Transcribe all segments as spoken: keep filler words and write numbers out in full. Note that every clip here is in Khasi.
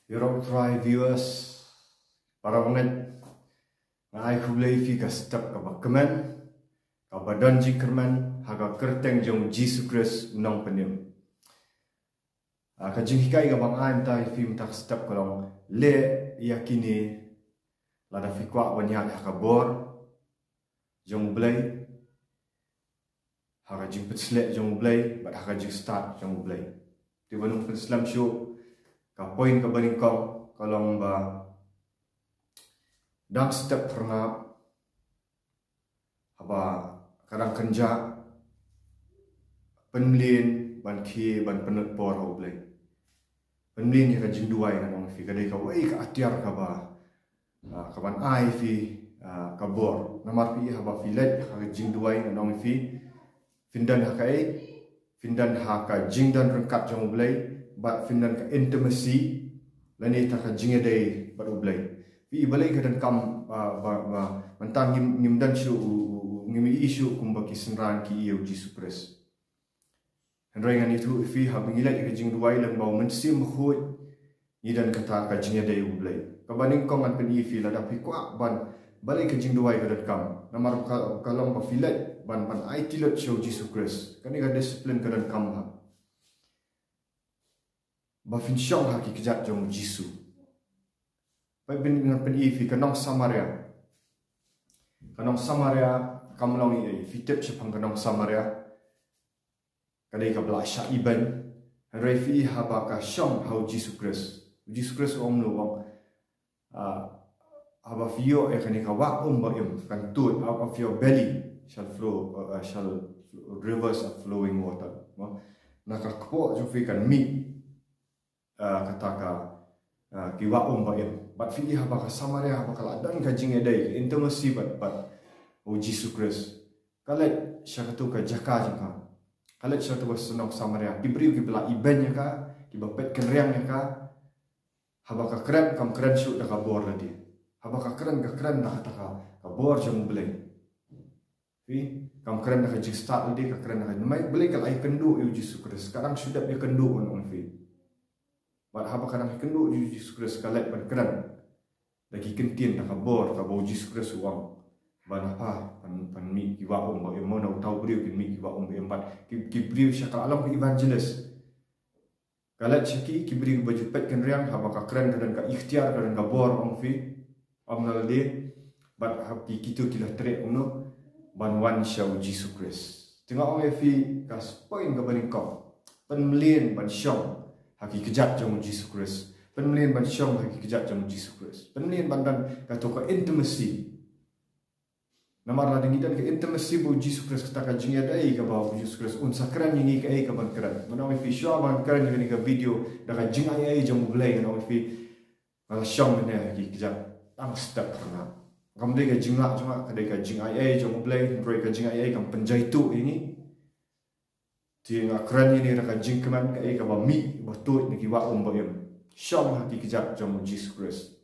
Dear all try viewers, para bangeit, nga ai khublei ïa phi ka step kaba kmen, kaba don jingkyrmen ha ka kyrteng jong Jisu Khrist u nongpynim. Ah, ka jinghikai kaba nga ai mynta ïa phi mynta ka step ka long, leh ïa kine lada phi kwah ban ïaid ha ka bor jong U Blei, ha ka jingpynsleh jong U Blei bad ha ka jingstad jong U Blei. Te ban ym pynslem shuh, ka point kaba nyngkong ka long ba dang step phyrngap, haba ka dang kynjah, pynmlien ban khie ban pynlut por ha U Blei. Pynmlien ïa ka jingduwai, ngan ong ïa phi, ka dei kawei ka atiar kaba, ah, kaban ai ïa phi, ah, ka bor. Namar phi, haba phi leit ha ka jingduwai, ngan ong ïa phi, phin don ha kaei, phin don ha ka jingdon ryngkat jong U Blei, bad phin don ka intimacy lane kata ka jingïadei bad U Blei. Phi i, balei ka donkam, ah, ba, ba mynta ngim, ngim don shuh u, u, u, ngim i shuh kumba ki synran ki ïa U Jisu Khrist. Hynrei ngan ïathuh ïa phi, haba ngi leit ha ka jingduwai lyngba U Mynsiem Bakhuid, ngi don kata ka jingïadei U Blei. Kaba nyngkong ngan pyni ïa phi, lada phi kwah ban, balei ka jingduwai ka donkam. Namar ka, ka long ba phi leit ban, ban aiti lut sha U Jisu Khrist. Kane ka discipline ka donkam ha, ba phin shong ha ki kjat jong U Jisu. Peit, ngan pyni ïa phi, ka nong Samaria. Ka nong Samaria kam long ei ei, phi tip shaphang ka nong Samaria. Ka dei kaba la shah ibeiñ. Hynrei phi i, haba ka shong ha U Jisu Khrist, U Jisu Khrist u ong kumno, u ong, ah, haba phi ïoh ïa kane ka wah um ba im, kan tuid, out of your belly shall flow, uh, uh, shall rivers of flowing water. Mo? Na ka kpoh jong phi kan mih, ah, kata ka, ah, ki wah um ba im. Bad phi i, haba ka Samaria, haba ka la don ka jingïadei, ka intimacy bad, bad U Jisu Khrist, ka leit sha katu ka jaka jong ka. Ka leit sha katu ka nong Samaria. Ki briew kiba la ibeiñ ïa ka, kiba peit kynriang ïa ka. Haba ka kren, kam kren shuh da ka bor lade. Haba ka kren, ka kren da kata ka, ka bor jong U Blei. Phi, kam kren da ka jingstad lade, ka kren da ka, namar balei, ka la ïakynduh ïa U Jisu Khrist. Ka dang shu dep ïakynduh, ngan ong ïa phi. Bad haba ka dang ïakynduh ïa U Jisu Khrist, ka leit ban kren da ki ktien, da ka bor kaba U Jisu Khrist u ong, ban hap, ban, ban mih ki wah um ba im, mo, na uta u briew kin mih ki wah um ba im. Bad ki, ki briew sha ka, la long ka evangelist. Ka leit sha ki, ki briew ba ju peit kynriang, haba ka kren ka don ka iktiar, ka don ka bor, ong ïa phi, ym na lade. Bad haba ki, kitu ki la treh kumno, ban wan sha U Jisu Khrist. Te nga ong ïa phi, ka point kaba nyngkong, pynmlien ban shong ha ki kjat jong U Jisu Khrist. Pynmlien ban shong ha ki kjat jong U Jisu Khrist. Pynmlien ban don katu ka intimacy. Namar lada ngi don ka intimacy bad U Jisu Khrist, kata ka jingïadei kaba U Jisu Khrist un sa kren ïa ngi kaei kaban kren. Ngan ong ïa phi, shuwa ban kren ïa kane ka video, da ka jingaiei jong U Blei, ngan ong ïa phi, nga la shong mynne ha ki kjat, dang step phyrngap. Kam dei ka jinglah jong nga, ka dei ka jingaiei jong U Blei, hynrei ka jingaiei kam pynjaituh ïa ngi. Te nga kren ïa kane da ka jingkmen, kaei kaba mih, ba tuid na ki wah um ba im. Shong ha ki kjat jong U Jisu Khrist.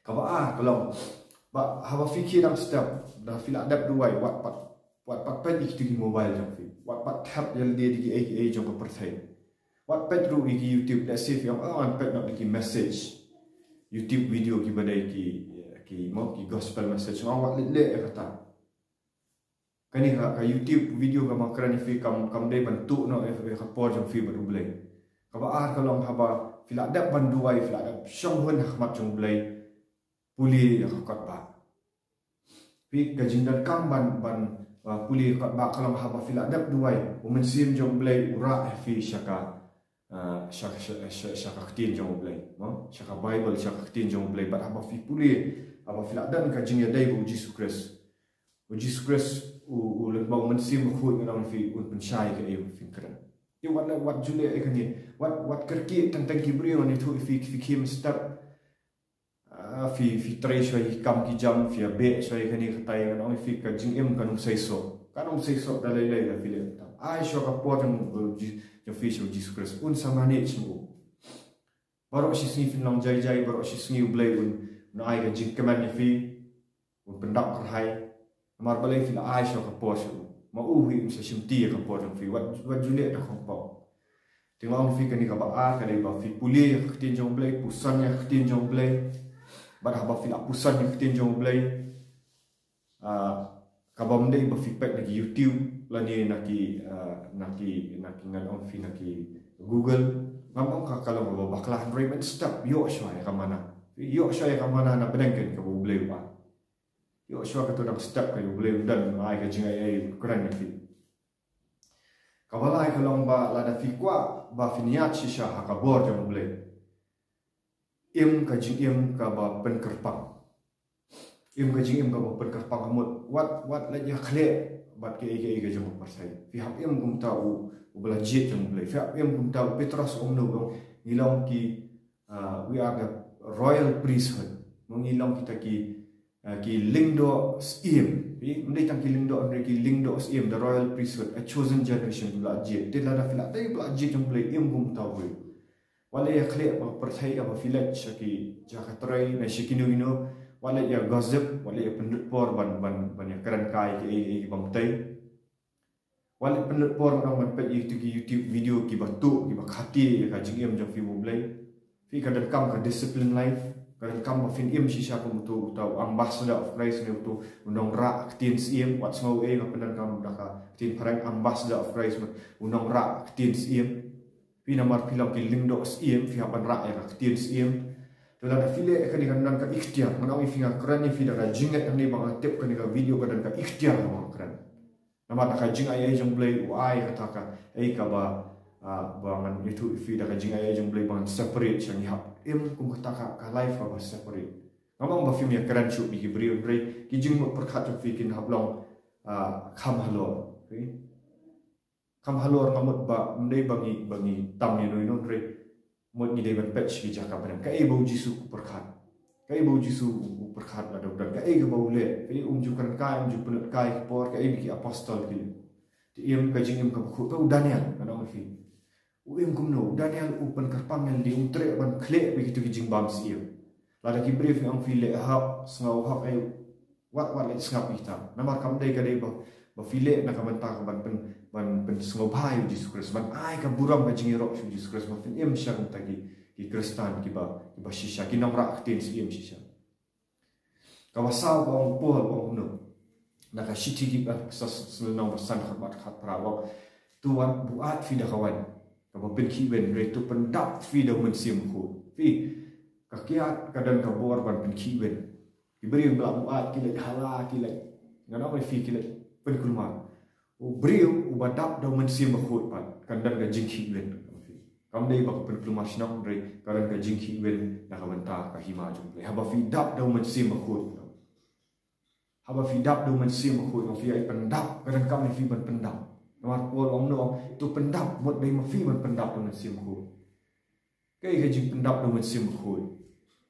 Kaba ar ka long ba haba phi khie dang step, da phi la dep duwai, wat pat, wat pat peit ïa kitu ki mobile jong phi. Wat pat thep ïa lade da kiei kiei jong ka pyrthei. Wat peit ruh ïa ki YouTube, let's say phi ong, oh, ngan peit noh da ki message, YouTube video kiba dei ki, ki, mo, ki gospel message. Nga ong wat leh, leh ïa kata. Kane ka, ka YouTube video kaba nga kren ïa phi kam, kam dei ban tuh noh ïa, ïa ka por jong phi bad U Blei. Kaba ar ka long haba phi la dep ban duwai, phi la dep shong hun ha khmat jong U Blei, pule ïa ka kot bah. Phi, ka jingdonkam ban, ban, uh, pule ïa ka kot bah ka long haba phi la dep duwai, U Mynsiem jong U Blei u rah ïa phi sha ka, uh, sha, sha, sha, sha ka ktien jong U Blei, mo? Sha ka Bible, sha ka ktien jong U Blei. Bad haba phi pule, haba phi la don ka jingïadei bad U Jisu Khrist, U Jisu Khrist u, u lyngba U Mynsiem Bakhuid, ngan ong ïa phi, un pynshai kaei ba phin kren. Te wat, wat ju leh ïa kane, wat, wat kyrkieh teng teng ki briew, ngan ïathuh ïa phi, phi khie mynstep, ah, phi, phi trei shuwa ïa ki kam ki jam, phi ïa beh shuwa ïa kane katai, ngan ong ïa phi, ka jingim kan ym seisoh. Kan ym seisoh da lei lei lada phi leh mynta. Ai shuwa ka por jong, jong phi sha U Jisu Khrist, un sa manage ma u. Baroh shi sngi phin long jai jai, baroh shi sngi U Blei un, un ai ka jingkmen ïa phi, un pyndap pyrthei. Namar balei? Phi la ai shuwa ka por sha u. Ma u hi un sa shimti ïa ka por jong phi. Wat, wat ju leh da khongpong. Te nga ong ïa phi kane kaba ar ka dei ba phi pule ïa ka ktien jong U Blei, puson ïa ka ktien jong U Blei. Bad haba phi la puson ïa ka ktien jong U Blei, ah, kaba ym dei ba phi peit na ki YouTube lane na ki, ah, na ki, na ki, ngan ong ïa phi, na ki Google. Ngam ong ka ka long kaba bakla, hynrei mynstep ïoh shuwa ïa ka mana. Ïoh shuwa ïa ka mana na bneng kane kaba U Blei u ai. Ïoh shuwa kato dang step ka U Blei u don, ai ka jingaiei, kren ïa phi. Kaba lai ka long ba lada phi kwah ba phin ïaid shisha ha ka bor jong U Blei, im ka jingim kaba pynkyrpang. Im ka jingim kaba pynkyrpang, ka mut wat, wat leit ïakhleh bad kaei kaei ka jong ka pyrthei. Phi hap im kumta u, uba la jied jong U Blei. Phi hap im kumta, u Petros u ong kumno, u ong ngi long ki, ah, we are the royal priesthood. Mo, ngi long kita ki, ah, ki lyngdoh syiem. Phi, ym dei tang ki lyngdoh, hynrei ki lyngdoh syiem, the royal priesthood, a chosen generation, ba la jied. Te lada phi la dei ba la jied jong U Blei, im kumta U Blei. Wat leit ïakhleh bad ka pyrthei haba phi leit sha ki jaka trei ne sha kino kino. Wat leit ïa gossip, wat leit ïa pynlut por ban, ban, ban ïakren kai kaei kaei kaba ym tei. Wat leit pynlut por, ngan ong, ban peit ïa kito ki YouTube video kiba tuh, kiba khatii ïa ka jingim jong phi bad U Blei. Phi, ka donkam ka discipline life, ka donkam ba phin im shisha kum uto, uta u ambassador of Christ ne uto u nongrah ktien syiem. Wat sngew ei, nga pyndonkam da ka ktien phareng, ambassador of Christ, u nongrah ktien syiem. Phi, namar phi long ki lyngdoh syiem, phi hap ban rah ïa ka ktien syiem. Te lada phi leh kane, ka don ka iktiar. Ngan ong ïa phi, nga kren ïa phi da ka jingngeit hangne ba nga tip kane ka video ka don ka iktiar ba nga kren. Namar da ka jingaiei jong U Blei u ai kata kaei kaba, ah, ba ngan ïathuh ïa phi, da ka jingaiei jong U Blei ba ngan separate sha, ngi hap im kum kata ka, ka life kaba separate. Ngam ong ba phim ïakren shuh bad ki briew, hynrei ki jingmut pyrkhat jong phi kin hap long, ah, kham halor. Okay? Kham halor, nga mut ba ym dei ba ngi, ba ngi tam ïano ïano, hynrei mut ngi dei ban peit sha ki jaka bneng. Kaei ba U Jisu u pyrkhat? Kaei ba U Jisu u pyrkhat lada u don kaei kaba u leh? Kaei, um ju kren kai, um ju pynlut kai ka por, kaei ba ki apostol ki leh? Te im ka jingim kaba khuid. Ka, u Daniel, ngan ong ïa phi, u im kumno? U Daniel u pynkyrpang ïalade, um treh ban khleh bad kito ki jingbam syiem. Lada ki briew ki ong ïa phi leh hok, sngap hok, ei, wat, wat leh sngap ïa kita. Namar kam dei, ka dei ba, ba phi leh na ka bynta ka ban pyn, ban pynsngewbha ïa U Jisu Khrist, ban ai ka burom, ka jingïaroh sha U Jisu Khrist, ba phin im shisha kum kita ki, ki Khristan kiba, kiba shisha, ki nongrah ktien syiem shisha. Kaba saw, ka ong u Paul, u ong kumno? Na ka shithi ki Ephesos lynnong ba san, khatbad khatphra, u ong, to wat buaid phi da ka wain kaba pynkhih win, hynrei to pyndap phi da U Mynsiem Bakhuid. Phi, ka kiad ka don ka bor ban pynkhih win. Ki briew ba la buaid ki leit hala, ki leit, ngan ong ïa phi, ki leit pynkulmar. U briew uba dap da U Mynsiem Bakhuid pat kan don ka jingkhih win. Kam dei ba ka pynkulmar shnong, hynrei ka don ka jingkhih win na ka bynta ka hima jong U Blei. Haba phi dap da U Mynsiem Bakhuid, haba phi dap da U Mynsiem Bakhuid, haba phi ïai pyndap, ka donkam ïa phi ban pyndap. Namar Paul u ong kumno? To pyndap, mut dei ma phi ban pyndap da U Mynsiem Bakhuid. Kaei ka jingpyndap da U Mynsiem Bakhuid?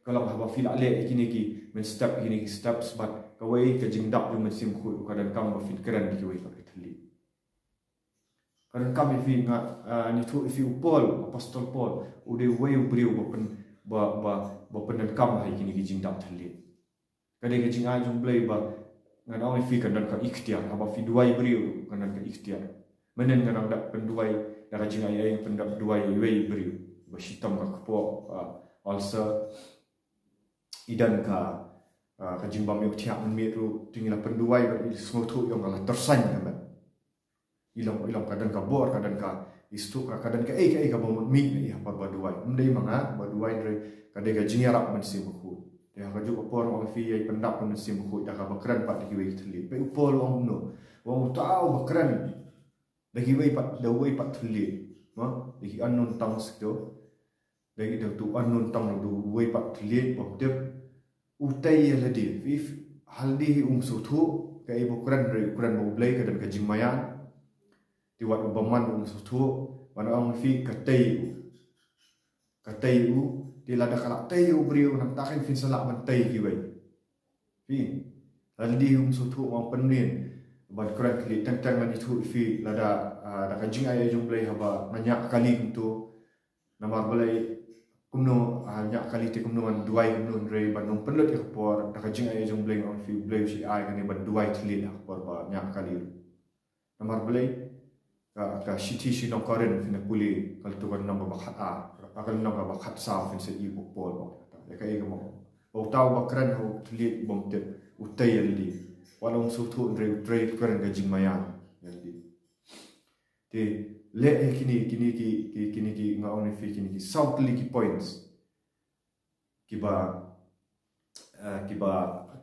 Ka long haba phi la leh ïa kine ki mynstep, ïa kine ki steps, bad kawei ka jingdap da U Mynsiem Bakhuid ka donkam ba phin kren da kiwei pat ki thylliej. Ka donkam ïa phi, nga, ah, ngi ïathuh ïa phi, u Paul, apostol Paul, u dei uwei u briew ba pyn, ba, ba, ba pyndonkam ha ïa kine ki jingdap thylliej. Ka dei ka jingai jong U Blei ba ngan ong ïa phi, ka don ka iktiar. Haba phi duwai briew, ka don ka iktiar. Mynnin nga nang dap pynduwai da ka jingaiei, pyndap duwai ïa iwei i briew ba shitom ka kpoh, ah, ulcer. I don ka, ah, ka jingbym ïohthiah mynmiet ruh, te ngi la pynduwai bad i sngewthuh ïa nga, la tyrsain ka met. I long, i long ka don ka bor, ka don ka, i sngewthuh ka, ka don kaei kaei kaba mut mih na i ha por ba duwai. Ym dei ma nga ba duwai, hynrei ka dei ka jingïarap Mynsiem Bakhuid. Te ha kajuh ka por, nga ong ïa phi, ïai pyndap da U Mynsiem Bakhuid da kaba kren pat da kiwei ki thylliej. Peit u Paul u ong kumno? U ong uta uba kren da kiwei pat, da uwei pat thylliej, ma, da ki unknown tongues kito. Da ki, da uto u unknown tongue, da uwei pat thylliej bym tip, u tei ïalade. Phi, ha lade hi um sngewthuh kaei ba u kren, hynrei u kren ba U Blei, ka don ka jingmaïan. Te wat u bymman um sngewthuh, bad nga ong ïa phi, ka tei u. Ka tei u. Te lada ka la tei u briew, nangta kein phin sa lah ban tei kiwei. Phi, ha lade hi um sngewthuh, nga ong pynmlien ban kren thylliej. Teng teng ngan ïathuh ïa phi lada, ah, da ka jingaiei jong U Blei haba nga ñiah kali kumto. Namar balei, kumno, ah, ñiah kali te kumno, ngan duwai kumno, hynrei ban ym pynlut ïa ka por, da ka jingaiei jong U Blei nga ong ïa phi, U Blei u sa ai kane ban duwai thylliej ha ka por ba ñiah kali. Namar balei, ka, ka shithi sha ki nong Korinth phin pule ka lynnong kaba khat ar, ka lynnong kaba khat saw phin sa ïohi ba u Paul u ong kata. Ïa kaei kaba u ong. Ba uta uba kren ha u thylliej u bym tip, u tei ïalade. Wat la u sngewthuh hynrei u trei kren ka jingmaïan ïalade. Te leh ïa kine, kine ki, ki, kine ki, nga ong ïa phi, kine ki saw tylli ki points kiba, eh, kiba,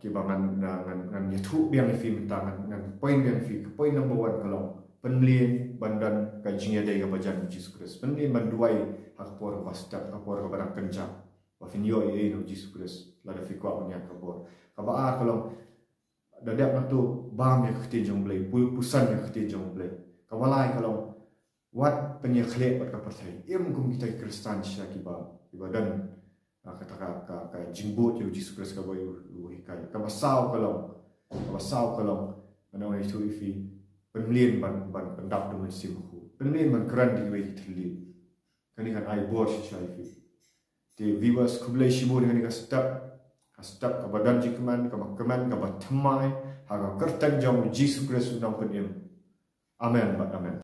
kiba ngan, ngan, ngan, ngan ïathuh biang ïa phi mynta, ngan, ngan point biang ïa phi. Ka point number one ka long, pynmlien ban don ka jingïadei kaba jan U Jisu Khrist. Pynmlien ban duwai ha ka por kaba step, ha ka por kaba dang kynjah, ba phin ïoh ïa U Jisu Khrist lada phi kwah ban ïaid ka bor. Kaba ar ka long, da dep na to, bam ïa ka ktien jong U Blei, pu-, puson ïa ka ktien jong U Blei. Kaba lai ka long, wat pynïakhleh bad ka pyrthei. Im kum kita ki Khristan shisha kiba, kiba don, ah, kata ka, ka, ka jingbud ïa U Jisu Khrist kaba u, u hikai. Kaba saw ka long, kaba saw ka long, ngan ong ïa phi, pynmlien ban, ban pyndap da u Mynsiem Bakhuid. Pynmlien ban kren da kiwei ki thylliej. Kane kan ai bor shisha ïa phi. Te viewers, khublei shibun ïa kane ka step, ka step kaba don jingkmen, kaba kmen, kaba thymmai ha ka kyrteng jong U Jisu Khrist U Nongpynim. Amen bad amen.